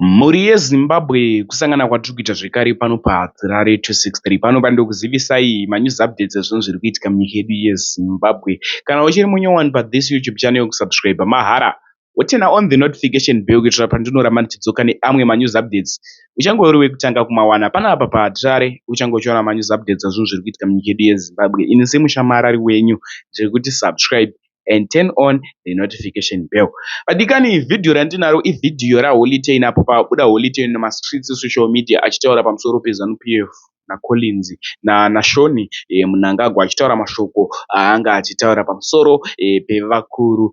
Mhuri yeZimbabwe kusangana kwatiri kuita zvekare pano paHarare 263 pano pandokuzivisai manews updates ezvinhu zviri kuitika munyika yedu yeZimbabwe. Kana uchiri munyowani pathis YouTube channel kusubscribe mahara woturn on the notification bell kuitira pandinoramba ndichidzoka neamwe manews updates uchange uri wekutanga kumawana panapa paHatirare uchange uchiwana manews updates ezvinhu zviri kuitika munyika yedu yeZimbabwe. Ini semushamarari wenyu ndiri kuti subscribe and turn on the notification bell. Vadikani, vhidhiyo randinaro ivhidhiyo raHoly Ten apo pabuda Holy Ten mumastreets esocial media achitaura pamusoro peZanu PF naCollins naShoni Mnangagwa achitaura mashoko aanga achitaura pamusoro pevakuru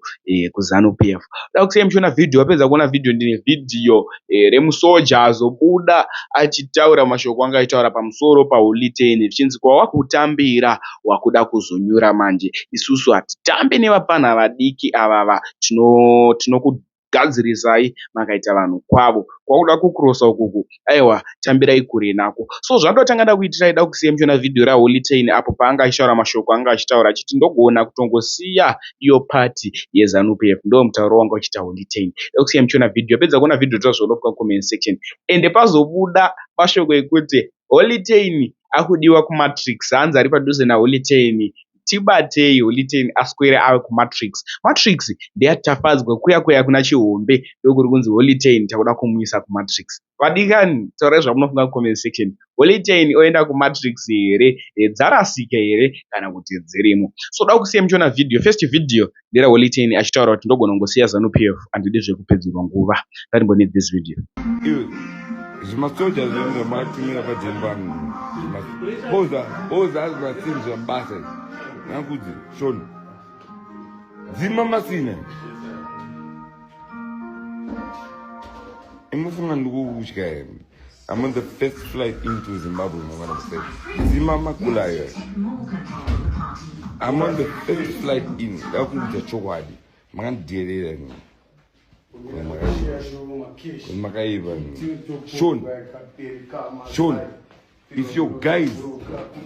kuZanu PF. Da kusiyai muchiona vhidhiyo, wapedza kuona vhidhiyo ndine vhidhiyo remusoja azobuda achitaura mashoko anga achitaura pamusoro paHoly Ten zvichinzi kwawakutambira wakuda kuzonyura manje isusu hatitambe nevapfanha vadiki avava tinokugadzirisai tino makaita vanhu kwavo kwakuda kukurosa ukuku aiwa tambirai kure nako so zvandotanga ndakuitirai da kusiya muchiona vhidhiyo raHoly Ten apo paanga achitaura mashoko anga achitaura achiti ndogona kutongosiya iyo party yeZanu PF ndo mutauro wanga uchiita Holy Ten da kusiya muchiona vhidhiyo pedza kuona vhidhiyo tozvionofuka comment section ende pazobuda mashoko ekuti Holy Ten akudiwa kumatrix hanzi ari padhuze naHoly Ten tibatei Holy Ten aswere ave kumatrix. Matrix ndeyatafadzwa kuya kuya kuna Chihombe ndokuri kunzi Holy Ten takuda kumuisa kumatrix. Vadikani taurai zvamunofunga kucomment section. Holy Ten oenda kumatrix here dzarasika here kana kuti dzirimo. So da kusiya muchiona video first video ndera Holy Ten achitaura kuti ndogona kungosiya Zanu PF handidi zvekupedzerwa nguva. Ngatimbone this video. Zvimasoja zvenyu zvamakatumira padeni vanhu boza boza azvimasini zvamubasa nakudzi shoni dzima masina imufunga ndikukutya here I'm on the first flight into Zimbabwe, mangwana kuseni. Zima makula ayo. I'm on the first flight in. Ndakuudza chokwadi. Makandidherera ini. Makaiva. Sean. Sean. If your guys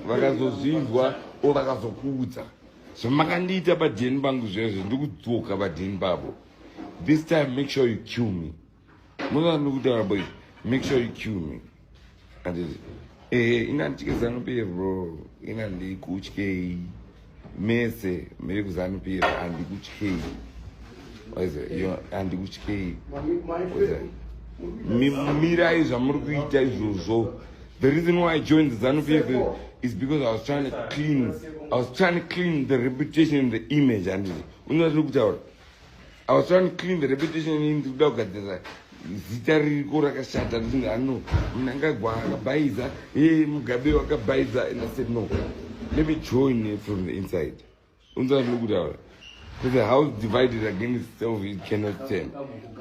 vakazozvinzwa or vakazokuudza zvamakandiita padheni pangu zvezvo ndikudzoka padheni pavo. This time make sure you kill me. Munoona ndikutaura boys, make sure you kill me. Anditi eh ina nditye Zanu PF bro, ina ndikutyei mese muri kuZanu PF andikutyei. Waize yo andikutyei. Mirai zvamuri kuita izvozvo. The reason why I joined the ZANU PF is because I was trying to clean, I was trying to clean the reputation and the image. Anditi unoona zviri kutaura. I was trying to clean the reputation ini ndikuda kugadzirisa zita ririko rakashata ndichinzi ano Mnangagwa akabhaiza e Mugabe wakabhaiza and I said no let me join it from the inside unzwa zviri kutaura because a house divided against itself it cannot stand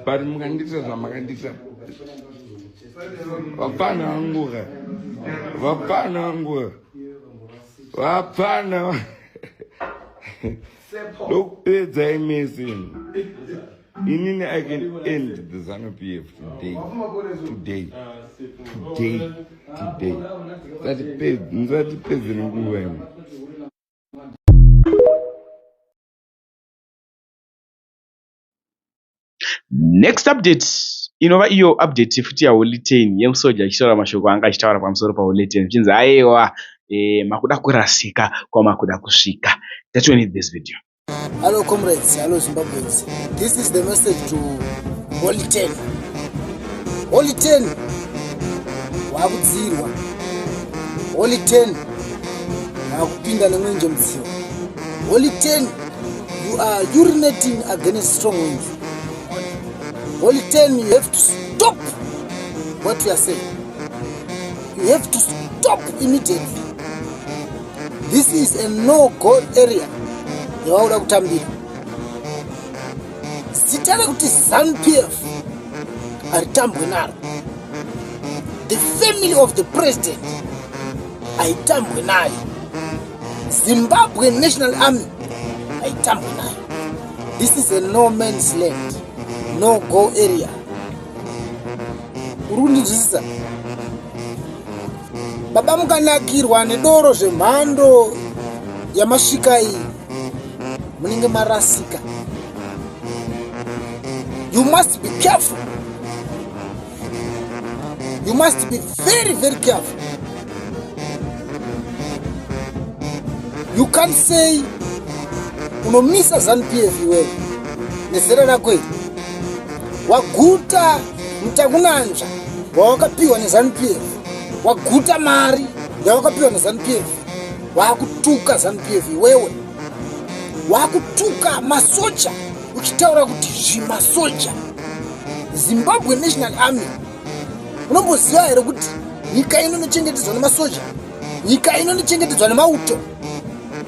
but mukandiita zvamakandiita vapfana vanguka vapfana vanguka vapfana Ndokupedzai mese imi. Inini I can end the ZANU PF today. Today. Today. Today. Musatipedze nenguva imi. Next update inova iyo update futi yaHoly Ten yemusoja achitaura mashoko anga achitaura pamusoro paHoly Ten zvichinzi aiwa e, makuda kurasika kwamakuda kusvika. That's when this video. Hello comrades, hello Zimbabweans. This is the message to Holy Ten. Holy Ten wakudzirwa. Holy Ten wakupinda nemwenje mudziwa. Holy Ten you are urinating against strong winds. Holy Ten you have to stop what you are saying. You have to stop immediately. This is a no go area yavakuda kutambira. Zita rekuti ZANU PF haritambwe naro. The family of the president haitambwe nayo. Zimbabwe National Army haitambwe nayo. This is a no man's land, no go area. Uri kundinzwisisa? Baba mukanakirwa nedoro zvemhando yamasvika iyi munenge marasika. You must be careful. You must be very very careful. You can't say unomisa ZANU-PF iwewe nezera rako iri. Waguta mutakunanzva wawakapiwa neZANU-PF, waguta mari yawakapiwa neZANU-PF, wakutuka ZANU-PF iwewe, wakutuka masoja uchitaura kuti zvimasoja Zimbabwe National Army. Unomboziva here kuti nyika ino inochengetedzwa nemasoja, nyika ino inochengetedzwa nemauto,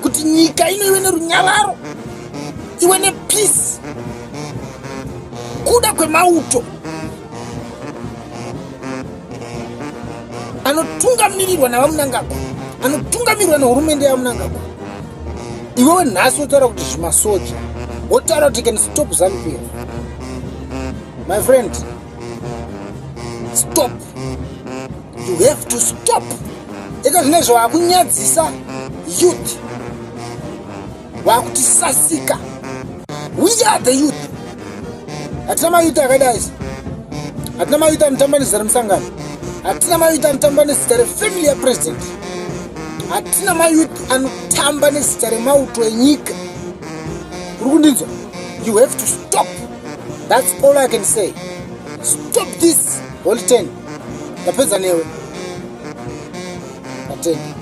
kuti nyika ino ive nerunyararo, iwe nepeace, kuda kwemauto anotungamirirwa navaMnangagwa, anotungamirirwa nehurumende yaMnangagwa. Iwewe nhasi wotaura kuti zvimasoja, wotaura kuti can stop ZANU-PF. My friend, stop. You have to stop. Eka zvinezvo wakunyadzisa youth, wakutisasika. We are the youth. Hatina mayouth akadai, hatina mayouth anotamba nezita remusangano, hatina mayouth anotamba nezita refamily yapresident, hatina mayouth anotamba nezita remauto enyika. Uri kundinzwa? You have to stop. That's all I can say. Stop this. Holy 10, ndapedza newe. Atenda.